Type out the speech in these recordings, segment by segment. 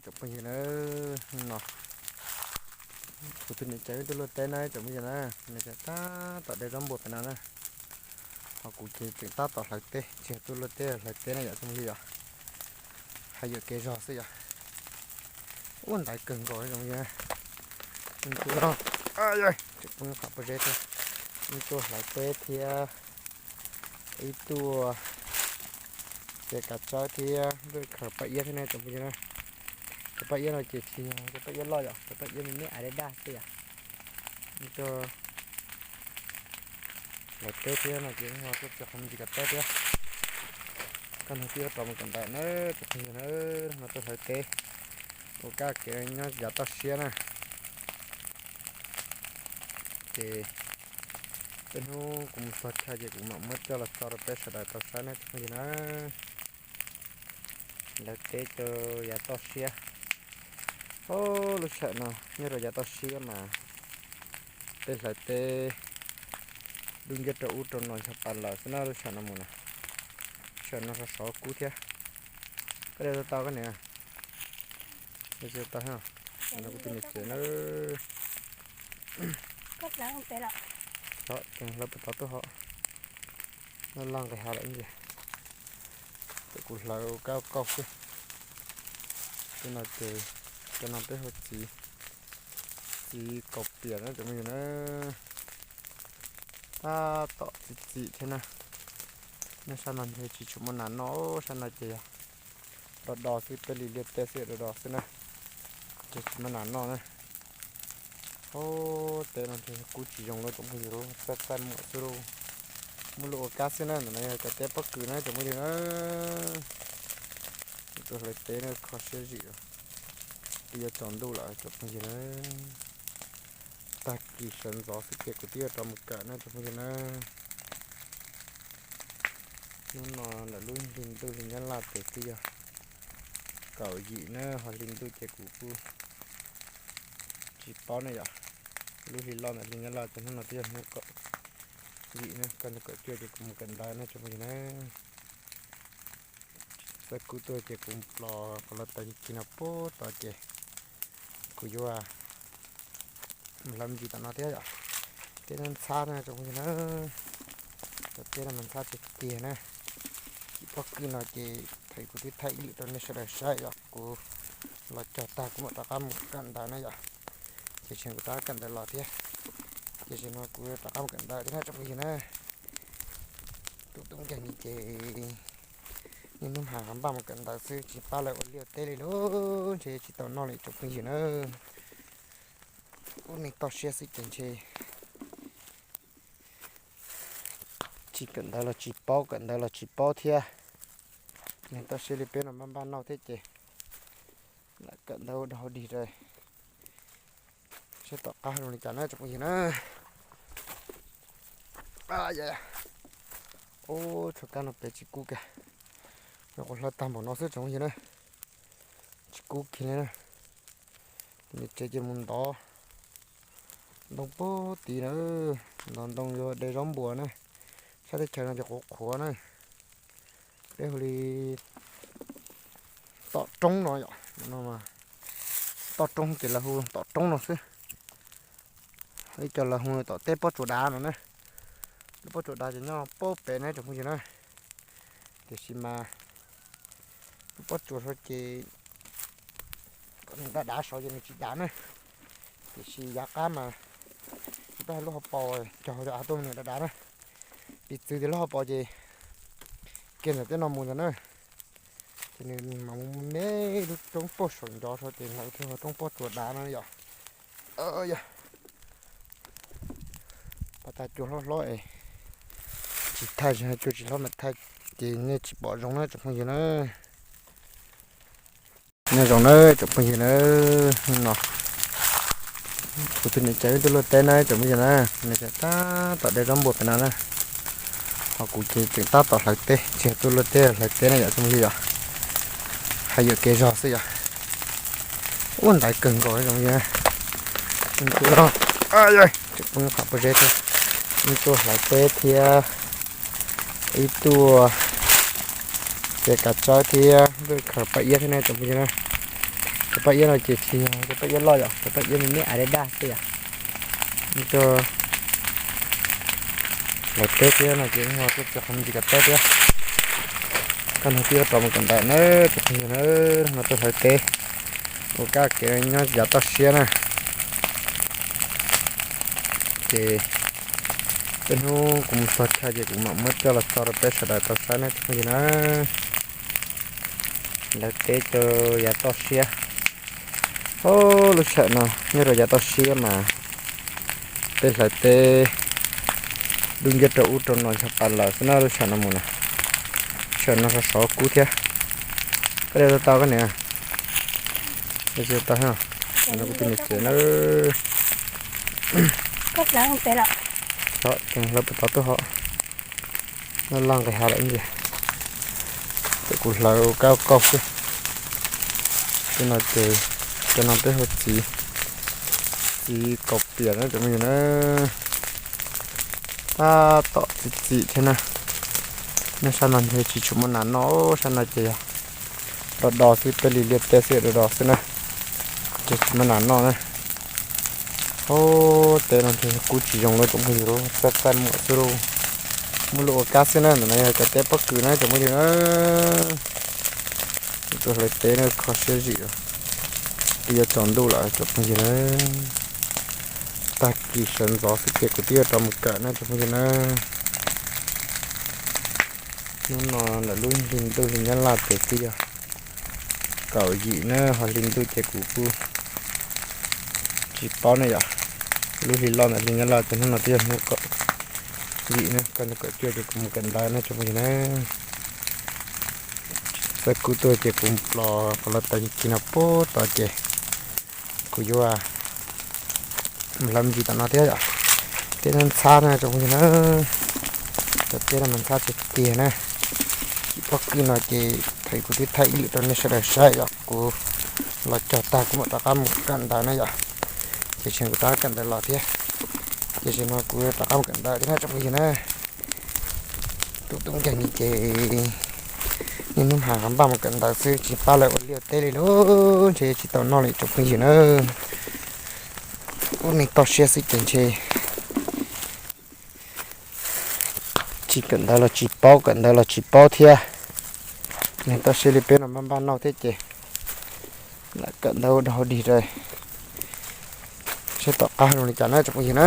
Tsoom phooj ywg na, hnub no kuv tus niam tsev wb tuaj luaj teb na tsoom phooj ywg na, niam tsev tab tom de zaub npua pem no na. Ho kuv ces tseem tab tom hlawv teb, tsis yog tuaj luaj teb, hlawv teb na yom tsoom phooj ywg yom. Hais yuam kev zog xwb yom. Ua ntaiv kawg nkaus tsoom phooj ywg. Tseem tuaj, tseem poob qhov pob zeb thiab. Ib tuaj hlawv teb thiab, ib tuaj ces kav tsawb thiab, ib tuaj khaws paj iab thiab ne tsoom phooj ywg na. Cov paj iab no ces tsis yog cov paj iab loj yom, cov paj iab me me ai daj daj xwb yom. Ib tuaj hlawv teb thiab no ces tuaj txiav qhov me ntsis kav tsawb thiab. Koj nug tij rov mus kawm ntawv na tsoom phooj ywg na, no tuaj hlawv teb ua kab kev nyob yav toj siab na. Ces tej hnub kuv mus txog chaw ces kuv mam muab coj los tso rau peb sawv daws tau saib na tsoom phooj ywg na. Hlawv teb rau yav toj siab. Lub sij hawm no nyob rau yav toj siab mas peb hlawv teb dub nciab rau ub rau no ncho pas lawm xwb na lub sij hawm no mus na. Sij hawm no sov sov kub thiab. Koj de tau tau koj niam. Tsis tau, no kuv tus niam tsev na. Hlawv puas tau tuaj ho. Noj laj nqis hav lawm ces kuv hlawv kab kauj xwb. Tej no ces, cov no peb hu txiv, txiv kaus piam na tsoom phooj ywg na. Tab tom txi txiv thiab na. Nej sab no ntshe tsis tshua muaj nas noj, sab no ces yog do do xwb, peb li liaj teb xwb do do xwb na. Ces tsis muaj nas noj na. Ub, teb no ntshe kub tsis zoo lawm tsoom phooj ywg, txaij txaij muam xwb lauj. Muaj lub ua kab xwb na, ntawm no yog cov teb pob kws na tsoom phooj ywg na. Tuaj hlawv teb na kho siab zim, twb yuav tsaus ntuj lawm tsoom phooj ywg na. Tag kis sawv ntxov xwb ces kuv twb yuav rov mus kawm na tsoom phooj ywg na. Hnub no ntawm lub hli ntuj hli nyob laj ces twb yog kaum yim na, ho hli ntuj ces kuv kuj tsis paub na yom. Lub hli loj ntawm hli nyob laj ces hnub no twb yog hnub kaum yim na, koj hnub kaum cuaj ces kuv mus kawm ntawv na tsoom phooj ywg na. Txawj kub tuaj ces kuv plos qhov los tau cig no puag tod ces kuv yuav mus hlawv me ntsis tom no thiab yom. Teb ntxhab na tsoom phooj ywg na. Cov teb no mas ntxhab tiag tiag na. Cov pob kws no ces thaum kuv twb thaij ib lwm rau nej sawv daws saib yom, kuv los cog tag kuv mam rov qab mus kawm ntawv na yom. Ces tseem kuv rov qab kawm ntawv los thiab. Ces tam sim no kuv rov qab mus kawm ntawv thiab na tsoom phooj ywg na. Tus tub nkeeg ni ces niaj hnub hais qhov npaj mus kawm ntawv xwb tsis pab lawv ua liaj ua teb li lauj, ntshe tsis tau noj li tsoom phooj ywg na. Ub, neeg toj siab xwb ces ntshe tsis kawm ntawv los tsis paub, kawm ntawv los tsis paub thiab. Neeg toj siab li peb no npaj npaj noj thiab ces lam kawm ntawv ua dog ua dig rau saib tom qab zoo li cas na tsoom phooj ywg na. Ub, tshuav kab no pem tsis kub kiag, nyuam qhuav hlawv tag npaum no xwb tsoom phooj ywg na. Tsis kub kiag li na. Niam tsev ces mus ntov ntoo puag tid na, ntov ntoo yuav de zaub npua na. Sab teb chaws no ces qhuav qhuav na, peb hu li tom roob no yom, no toj roob ces lawv hu tom roob no xwb. Ib co lawv hu tom teb pob tsuas dav no na. Lub pob tsuas dav ces nyob puag pem na tsoom phooj ywg na. Tiam sis mas lub pob tsuas so ces nws dav dav saud ces nws tsis dav na. Tiam sis yav qab mas peb hais lub hauv paus cog cov av tuaj nws dav dav na. Piv txwv tias lub hauv paus ces kiag ntawm tej no mus ntag na. Ces nws mam mus me lub roob puag saum ncov so ces hlawv kiag roob pob tsuas dav no yom. Pas tas cua hlob hlob es tsis thaij, tsis thaij cua tsis hlob mas thaij ces nej tsis pom zoo na tsoom phooj ywg na. Nyob zoo na tsoom phooj ywg na, hnub no kuv tus niam tsev wb tuaj luaj teb na tsoom phooj ywg na, niam tsev tab tom de zaub npua pem no na. Ho kuv ces tseem tab tom hlawv teb, tsis yog tuaj luaj teb, hlawv teb na yom tsoom phooj ywg yom. Hais yuam kev zog xwb yom. Ua ntaiv kawg nkaus tsoom phooj ywg. Tus no tseem poob qhov pob zeb thiab. Ib tuaj hlawv teb thiab, ib tuaj ces kav tsawb thiab, ib tuaj khaws paj iab thiab ne tsoom phooj ywg na. Cov paj iab no ces tsis yog cov paj iab loj yom, cov paj iab me me Adidas xwb yom. Nws tuaj hlawv teb thiab no ces ho tuaj txiav qhov me ntsis kom tawb thiab. Koj nug twb yuav rau mus kawm ntawv na tsoom phooj ywg na, no tuaj hlawv teb ua kab kev nyob yav toj siab na. Ces tej hnub kuv mus txog chaw ces kuv mam muab coj los tso rau peb sawv daws tau saib na tsoom phooj ywg na. Hlawv teb rau yav toj siab. Lub sij hawm no nyob rau yav toj siab mas tej hlawv teb dub nciab rau ub rau no ncho pa lawm xwb na, lub sij hawm no mus na. Sij hawm no sov sov kub thiab. Koj de tau tau koj niam? Tsis tau, no kuv tus niam tsev na. Hlawv puas tau tuaj ho? Noj laj nqis hav lawm ib ntsis. Ces kuv hlawv kab kauj xwb. Tej no ces cov no peb hu txiv, txiv kaus piam na tsoom phooj ywg na. Tab tom txim txim thiab na. Nej sab no ntshe tsis tshua muaj nas noj, sab no ces yog do do xwb, peb li liaj teb xwb do do xwb na. Ces tsis muaj nas noj na. Ub, teb no ntshe kub tsis zoo lawm tsoom phooj ywg, txaij txaij muam xwb lauj. Muaj lub ua kab xwb na, ntawm no yog cov teb pob kws na tsoom phooj ywg na. Tuaj hlawv teb na kho siab zim, twb yuav tsaus ntuj lawm tsoom phooj ywg na. Tag kis sawv ntxov xwb ces kuv twb yuav rov mus kawm na tsoom phooj ywg na. Hnub no ntawm lub hli ntuj hli Nyab Laj ces twb yog kaum yim na, ho hli ntuj ces kuv kuj tsis paub ne yom. Lub hli loj ntawm hli Nyab Laj ces hnub no twb yog hnub kaum yim na, kaum cuaj ces kuv mus kawm ntawv na tsoom phooj ywg na. Txawj kub tuaj ces kuv plos qhov los taws ci ci no puag tod ces kuv yuav mus hlawv me ntsis tom no thiab yom. Teb no ntxhab na tsoom phooj ywg na. Cov teb no mas ntxhab tiag tiag na. Cim pob kws no ces thaum kuv twb thaij ib lwm rau nej sawv daws saib yom, kuv los cog tag kuv mam rov qab mus kawm ntawv na yom. Ces tseem kuv rov qab kawm ntawv los thiab. Ces tam sim no kuv rov qab mus kawm ntawv thiab na tsoom phooj ywg na. Tus tub nkeeg ni ces niaj hnub hnav npaj mus kawm ntawv xwb tsis pab lawv ua liaj ua teb li lauj, ntshe tsis tau noj li tsoom phooj ywg na. Ub, neeg toj siab xwb ces ntshe tsis kawm ntawv los tsis paub, kawm ntawv los tsis paub thiab. Neeg toj siab li peb no npaj npaj noj thiab ces lam kawm ntawv ua dog ua dig rau seb tom qab zoo li cas na tsoom phooj ywg na.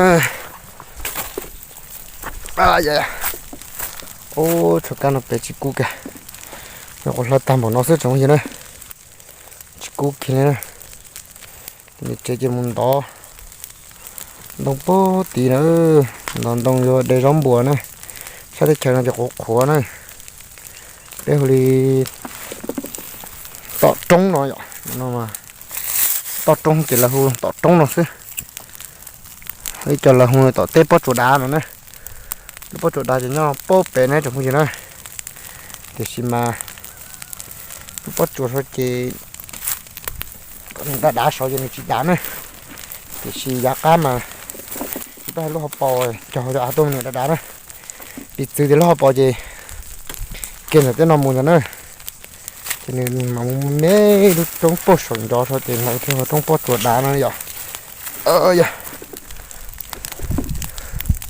Ub, tshuav kab no pem tsis kub kiag, nyuam qhuav hlawv tag npaum no xwb tsoom phooj ywg na. Tsis kub kiag li na. Tus niam tsev ces mus ntov ntoo puag tid na, ntov ntoo yuav de zaub npuas na. Sab teb chaws no ces qhuav qhuav na, peb hu li tom roob no yom. Tom roob ces lawv hu tom roob no xwb. Ib co lawv hu tom teb pob tsuas dav no na. Lub pob tsuas dav ces nyob puag pem na tsoom phooj ywg na. Tiam sis mas lub pob tsuas so ces nws dav dav saud ces nws tsis dav na. Tiam sis yav qab mas tsis paub hais lub hauv paus cog hauv cov av tuaj nws dav dav na. Piv txwv tias lub hauv paus ces kiag ntawm tej no mus ntawd na, ces nws mam mus me lub roob puag saum ncov so ces lawv thiaj hu roob pob tsuas dav no yom. Yog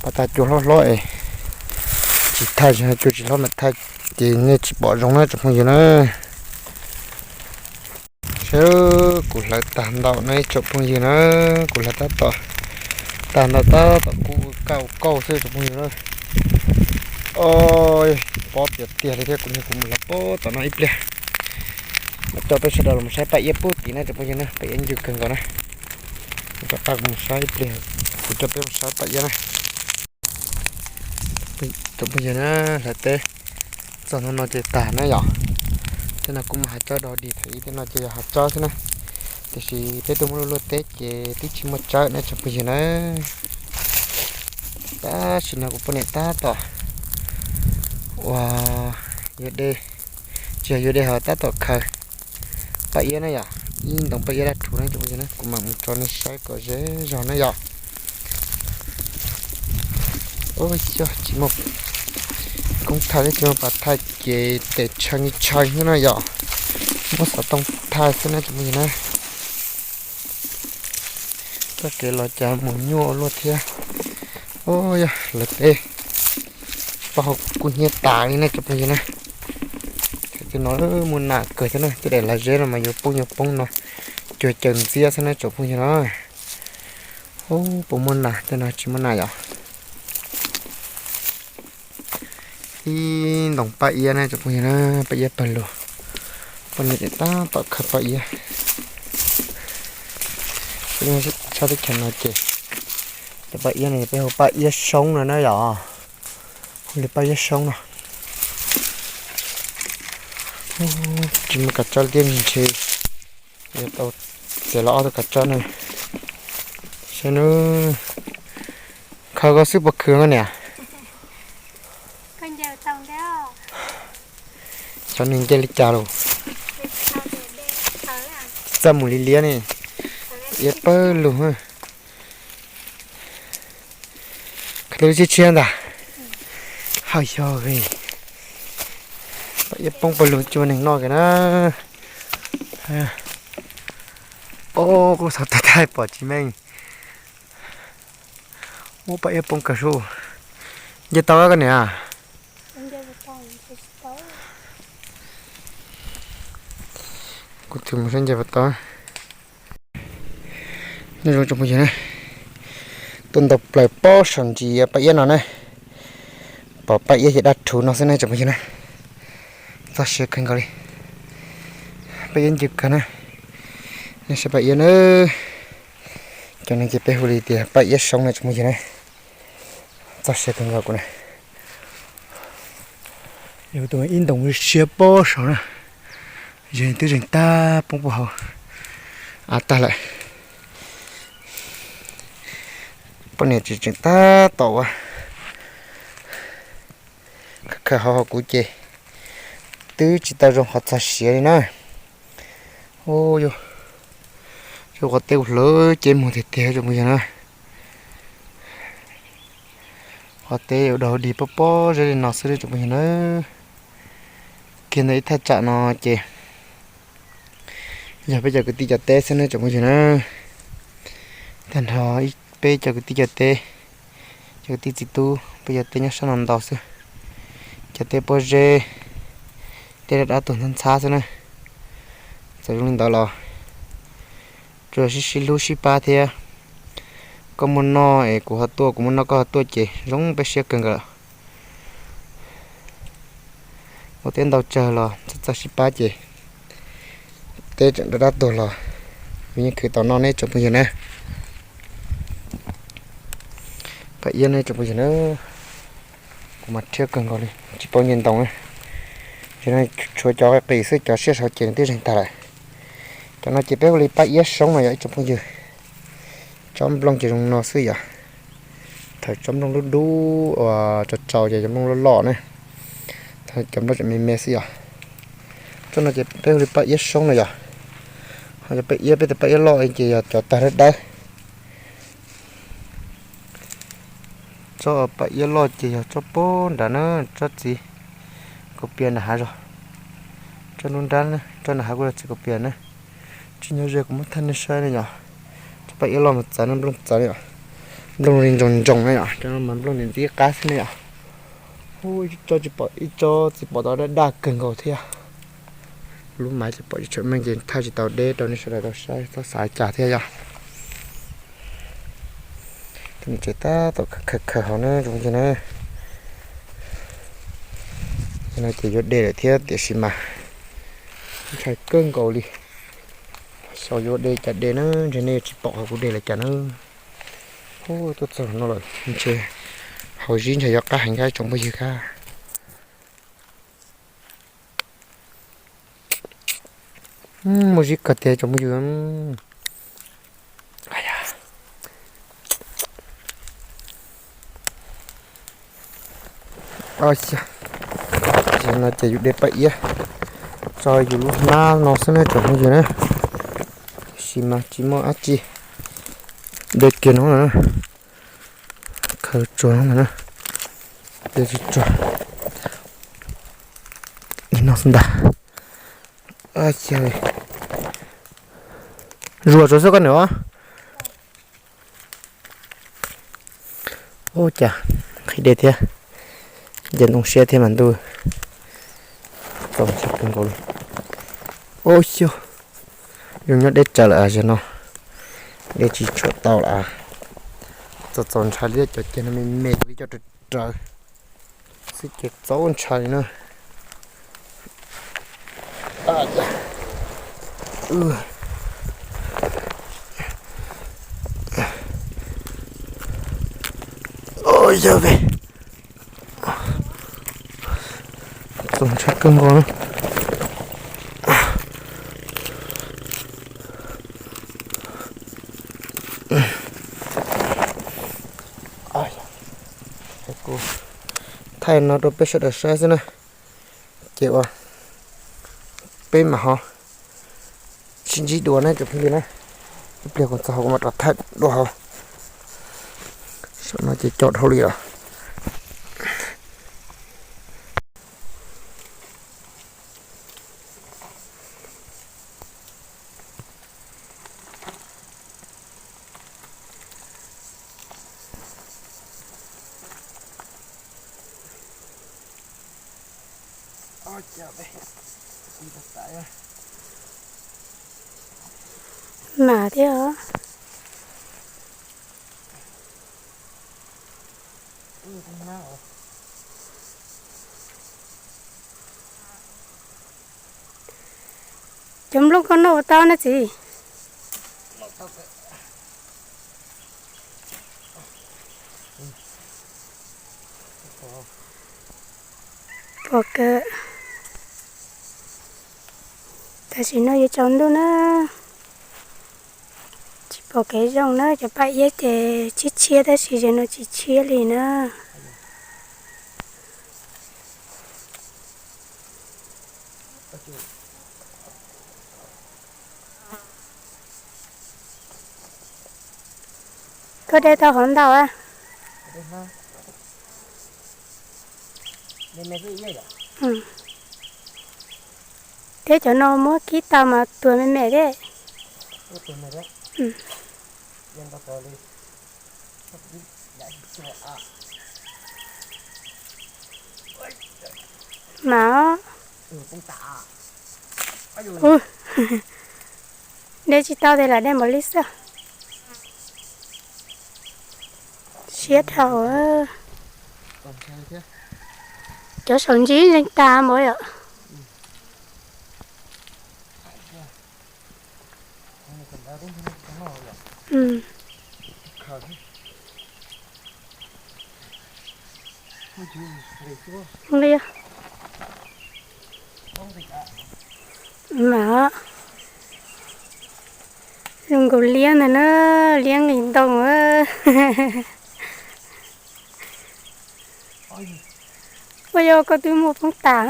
pas tas cua hlob hlob es tsis thaij, tsis thaij cua tsis hlob mas thaij ces nej tsis pom zoo na tsoom phooj ywg na. Seb, kuv hlawv tag ntau na ib tsoom phooj ywg na, kuv hlawv tab tom tag ntau tab tom kub kauj kauj xwb tsoom phooj ywg na. Oj, pob tiag tiag li thiab, kuv niag kuv mus hlawv puag tom no ib pliag. Mam coj peb sawv daws los saib paj iab puag tim na tsoom phooj ywg na, paj iab ncw kawg nkaus na. Rov qab kuv mus saib ib pliag, kuv coj peb mus saib paj iab na. Tsoom phooj ywg na, hlawv teb txog hnub no ces tag na yom. Tej no kuv mus hav tsawb dog dig, thaum ub tej no ces yog hav tsawb xwb na. Tiam sis peb tuaj muab luaj luaj teb ces twb tsis muaj tsawb na tsoom phooj ywg na. Tam sim no kuv poj niam tab tom ua yuav dej, tsis yog yuav dej ho tab tom khaws paj iab na yom, ib ntoo paj iab dab rhuv na tsoom phooj ywg na, kuv mam mus tso nej saib kom ze zog na yom. Ub, tsis muaj koob thaij thiab tsis muaj pas thaij ces tes tshee tshee xwb na yom, muab xov tooj thaij xwb na tsoom phooj ywg na. Txoj kev los cas mus nyuaj ua luaj thiab. Ub, yog lawv teb, paj hauv kuj hnyiab tas li ne tsoom phooj ywg na. Tam sim no muaj nas kawg thiab na, tej daim lag zeb no mas yuav poob yuav poob no, cuag caws ntxiab xwb na tsoom phooj ywg na. Ub, puas muaj nas, tej no tsis muaj nas yom. Ib ntoos paj iab na tsoom phooj ywg na, paj iab pawg lug. Poj niam tab tom khawb paj iab. Tshaj teb chaws no ces cov paj iab no peb hu paj iab soob no na yom. Hu li paj iab soob no. Tsis muaj kav tsob tiag ntshe yuav tau txiav los ob tug kav tsob na. Saib nws, khaws koj xwb puas khwv koj niam? Xyov nws nce li cas los txaj mus li liab ne. Iab pawg lug. Khaws tau lub tshiab tshiab ntag. Haj yog, paj iab poob pawg lug tsis muaj neeg noj kiag na. Ob, kuv xav tag tag pom tsis meej. Ub, paj iab poob kawg sub. Nce tau koj niam? Kuv tus mus saib nce puas tau. Nyob zoo tsoom phooj ywg na, tuaj ntaus plaws pob saum ntsis paj iab no na. Pom paj iab ces daj rhuv no xwb ne tsoom phooj ywg na. Txog siav kawg nkaus li. Paj iab ncw kawg na. Nej saib paj iab na. Cov no ces peb hu li tias paj iab soob na tsoom phooj ywg na. Txog siav kawg nkaus kuv na. Yog tus ib ntoos siab pob saud na, yeej twb zeeg tag poob puag hauv av tag lawm. Poj niam tseem tseem tab tom ua khaws hauv hauv kuv ces twb tsis tau zoo qhov txog siav li na. Ub, yog qhov teb kuv hlawv cev muag tiag tiag tsoom phooj ywg na. Qhov teb ua dog dig pob pob zeb li no xwb tsoom phooj ywg na. Kiag ntawm ib thaj tsam no ces yog peb cov kwv tij cov teb xwb na tsoom phooj ywg na. Tag nrho peb cov kwv tij cov teb, cov kwv tij txiv tub peb cov teb nyob sab no ntau xwb. Cov teb pob zeb, tej dab dab tuag ntxhab ntxhab xwb na. Txawm zoo li ntawd los tsuas sib sib hlub sib pab thiab. Koj muaj noj es kuv ho tuaj, kuv muaj noj koj ho tuaj ces zoo peb siab kawg nkaus lawm. Ua teb ntau tsawg los txawj txawj sib pab ces teb tseem dab dab tuag los kuv yeej khwv tau noj ne tsoom phooj ywg na. Paj iab ne tsoom phooj ywg na. Kuv mas rhiab kawg nkaus li tsis paub nce ntoo na. Tshuav cov qis xwb, cov siab saud ces twb zeeg tag lawm. Cov no ces peb hu li paj iab soob no yog ib tsoom phooj ywg. Tsob nplooj ces zoo no xwb yom. Thaum tsob nplooj dub dub uas tsaus tsaus ces cov nplooj loj loj na. Thaum cov nplooj tseem me me xwb yom. Tsob no ces peb hu li paj iab soob no yom. Ho cov paj iab, peb tus paj iab loj ces yog cov tag dawb dawb. Tsob paj iab loj ces yog tsob pob nrad na, tsob txiv kaus pias nram hav zoov. Tsob nruab nrab, tsob nram hav kuj yog txiv kaus pias na. Tsis nyob ze kuv muab thaij nej saib ne yom. Tsob paj iab loj mas txawv na, nplooj txawv yom. Nplooj li ntsoos ntsoos na yom, cov no mas nplooj ntxim ntxim qab xwb ne yom. Ub, ib tsob tsis pom, ib tsob txiv pom tau daj daj kawg nkaus thiab. Lub maiv tsis pom tsis tshua meej ces thaij tsis tau deb rau nej sawv daws tau saib txhob xav cas thiab yom. Tus niam tsev tab tom khaws khaws hauv na tsoom phooj ywg na. Yog no ces yuav de lawm thiab tiam sis mas ntshai kawg nkaus li. Xyov yuav de cas de na, ntshe nej yuav tsis pom qhov kuv de lawm cas na. Ub, tuaj txog no lawm ntshe hauv zib ntshe yuav qab heev thiab tsoom phooj ywg thiab. Muaj zib kawg tiag tsoom phooj ywg. Tam sim no ces yus de paj iab tso yus lub hnab no xwb na tsoom phooj ywg na. Tab sis mas tsis muaj dab tsi, de kiag no na, khaws tsuag no na, de tsuag tsuag li no xwb ntag. Zuas tsuag xwb koj niam. Ua cas qhib dej thiab, nce ntoo siab thiab mas ntuj, txaus ntshai kawg nkaus li. Ua xyov, zoo nyob deb tsawv lawm zaum no, dej tsis tshuam tau lawm. Txaus txaus ntshai li cov ceg no me me li cov raws raws xwb ces txaus ntshai li na. Yog ve, txaus ntshai kawg nkaus na. Kuv thaij no rau peb sawv daws saib xwb na, ces ua peb mam ho sib ntsib dua na cov phooj ywg na. Ib pliag kuv txog kuv mam rov thaij dua hauv. Saum no ces co dhau li os. Mas thiab. Cov nplooj koj noj ua tau na txiv? Pom kawg. Tam sim no yuav tsaus ntuj na, tsis pom kev zoo na, cov paj iab ces tshiab tshiab tab sis zaum no tsis tshiab li na. Koj de tau hov ntau a? Thiab cov no muab kib tau mas tuag me me thiab. Mas, de tsis tau tes lam de npaum li xwb. Siab dhau. Cov saum ntsib zeeg tas npaum yom. Mas zoo nkaus liab ntag na, liab nqis ntoo. Ua yog koj twb muaj poob tas.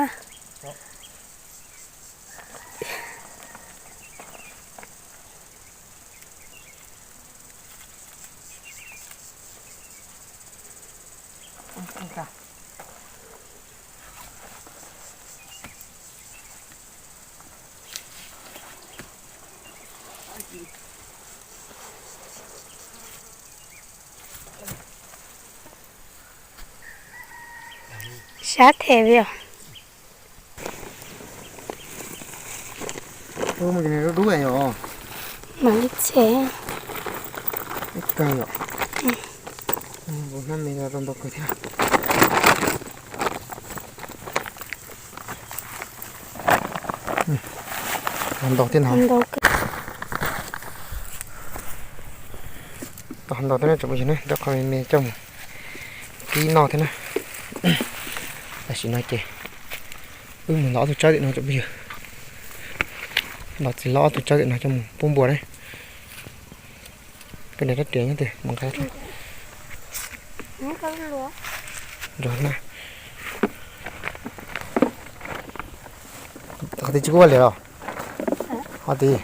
Sab them li os. Mus li txhe. Ib kawg yom. Npau hnab me no rau ntau kawg thiab. Ntau thiab no. Tau ntau thiab na tsoom phooj ywg na, rau qhov me me coj mus kib noj thiab na. Tam sim no ces wb mus ntaus ob tug tsawb tim no tsoom phooj ywg. Ntaus txiv hlob ob tug tsawb tim no coj mus pub npua na. Koj niam rab riam nyob twg mus nqa. Nrog na. Qhov twg tsis kub ua liam los? Qhov twg?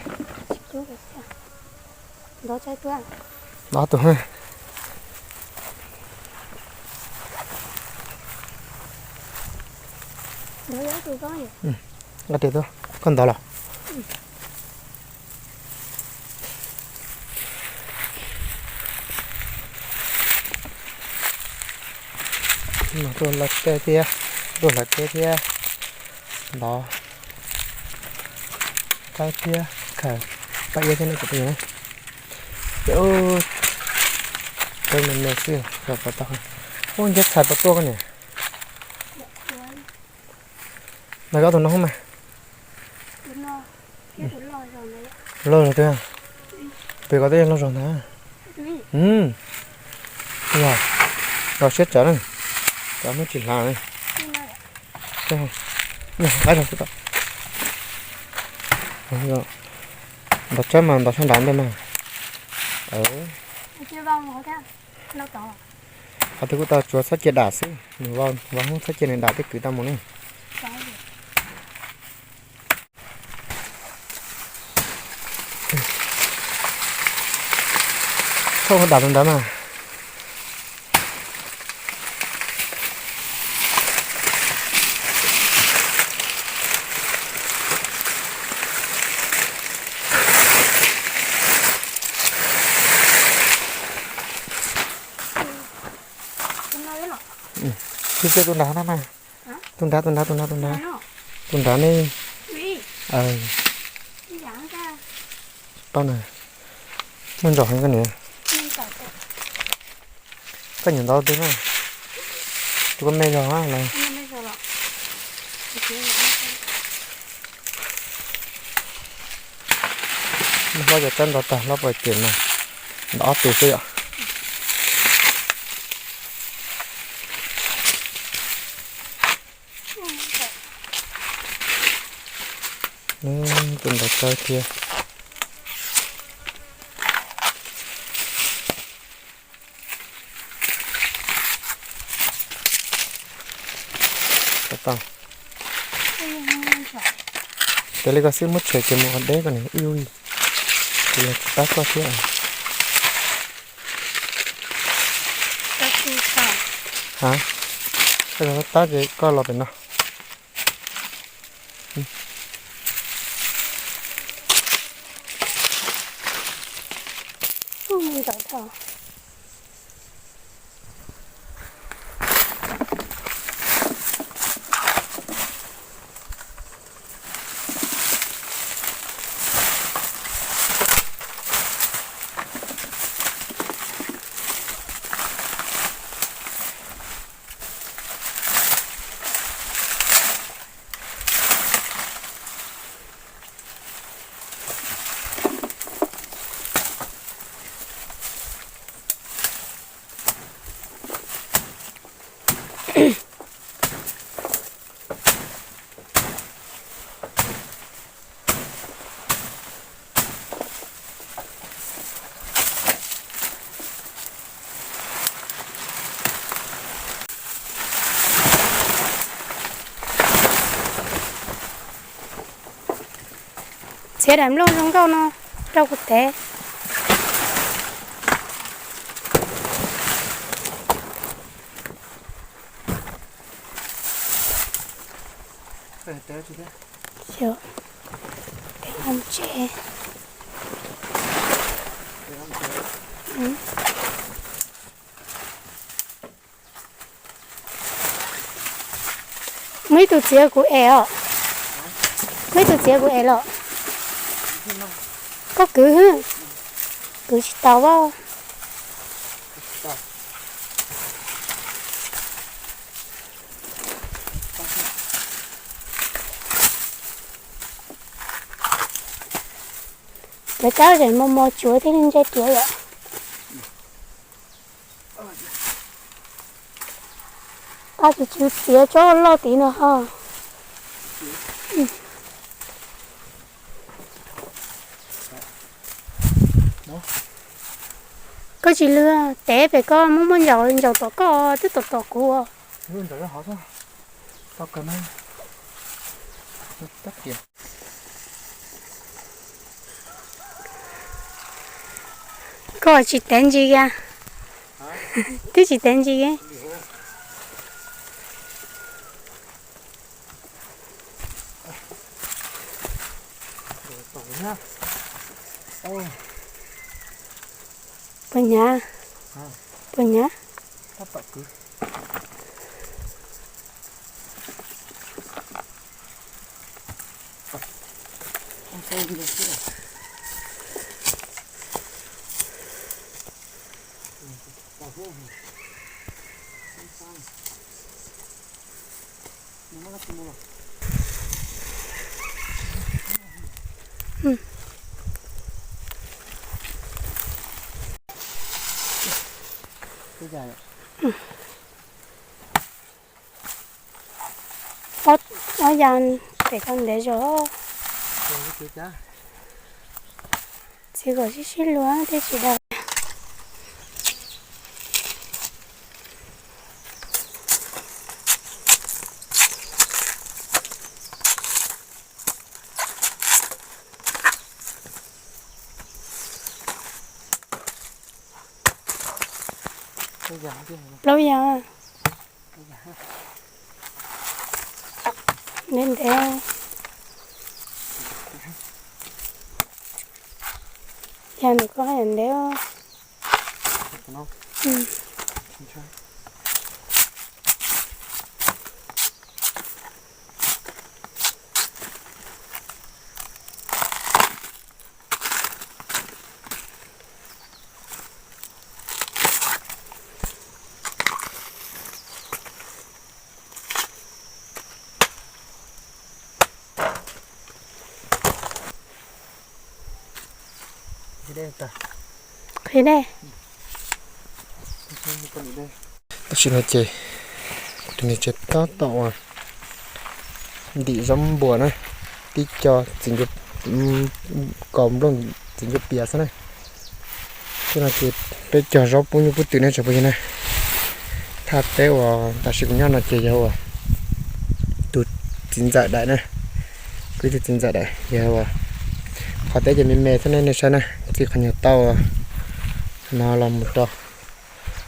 Ntaus ob tug. Nqa riam tuaj, koj ntaus los? Mas tuaj hlawv teb thiab, tuaj hlawv teb thiab, ntov qaib thiab khaws paj iab thiab ne cov phooj ywg. Ces ub, me me xwb los puas tau. Ub, nceb txhais puas tuaj koj niam? Nag koj tus no hub mas. Loj zog twg? Pem ko twb yog loj zog ntag. Yog, los siab tsawv na, cov muab tsis hlav na. Nrov tsawb mas nrov sab nrad ntej mas. Qhov twg kuj tau tsuav txhob cia dam xwb, nws vau hub txhob cia nws dam thiaj kwv tau mus ne. Txhob dam tus ntawd mas. Tsis txawj tus nrad na mas. Tus nrad, tus nrad, tus nrad, tus nrad. Tus nrad ne. Paub na. Muaj ntsaum heev koj niam. Koj niam ntov twg na? Tus koj me zog los? Hlob cov tsab ntov tag hlob pom ces mas ntov ob tug xwb yom. Tus ntawd tsawg thiab. Tau. Ces li koj xwb muab tshem ces mus qhov deb koj niam ib ub. Kuv los tsis pab koj thiab. Ha, koj tab ces koj los pem no. Txiav daim nplooj zoo nkauj no rau kuv tev. Tev tsev. Muaj ib tug txiav kuv es os. Muaj ib tug txiav kuv es los. Koj kwv, kwv tsis tau as. Cov tsab zeem mos mos tsuav thiaj li ntse tiav yom. Tab sis tsis txiav tsob loj tid no ho. Koj tsis lwg, tev pem koj muaj muaj ntsaum, ntsaum tom koj twb tom tom kuv. Koj tsis tev ntsis kiag, twb tsis tev ntsis kiag. Puas hnyav? Puas hnyav? Tab tom kwv. Ob, ob ya pem tau ntev zog. Txiv kom sib sib luag thiaj tsis dav. Plaub ya. Ntev ntev. Ya ntawm ko haj yam ntev. Qhia dej. Tam sim no ces kuv tus niam tsev tab tom uas ntim zaub npua na, tib co txiv ncuav, kaus nplooj txiv ncuav pias xwb na. Tej no ces peb cog zaub pub nyuj pub twm ne tsoom phooj ywg na. Thaj teb uas tam sim kuv nyob no ces yog uas tus txiv ntxawm daim na, kuv ib tug txiv ntxawm daim yog uas qhov teb ces me me thiab ne, nej saib na, txij qhov nyuag tau no los mus rau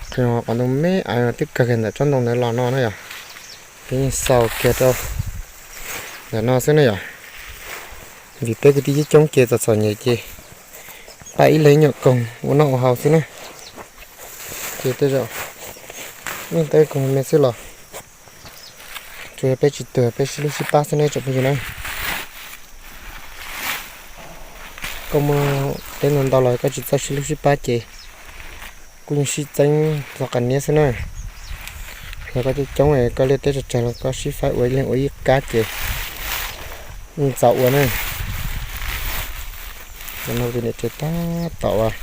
qhov ntoo me twb kawg kiag ntawm tsob ntoo ntawd los no na yom. Peb yeej xaus kiag rau ntawm no xwb na yom. Vim peb kwv tij coob coob ces txom txom nyem ces nqa ib leeg nyuam koog ua noj ua haus xwb na. Ces tej zaum yeej tau ib koog me xwb los tsuas yog peb tsis tuag peb sib hlub sib pab xwb ne tsoom phooj ywg na. Koj muaj teb ntau ntau los koj tsis txawj sib hlub sib pab ces kuj yeej sib txeeb txog qas niab xwb na. Yog koj coob coob es koj liaj teb tsawg tsawg los koj sib faib ua ib leeg ua ib kab ces yeej txaus ua na. Tam no tus niam tsev tab tom uas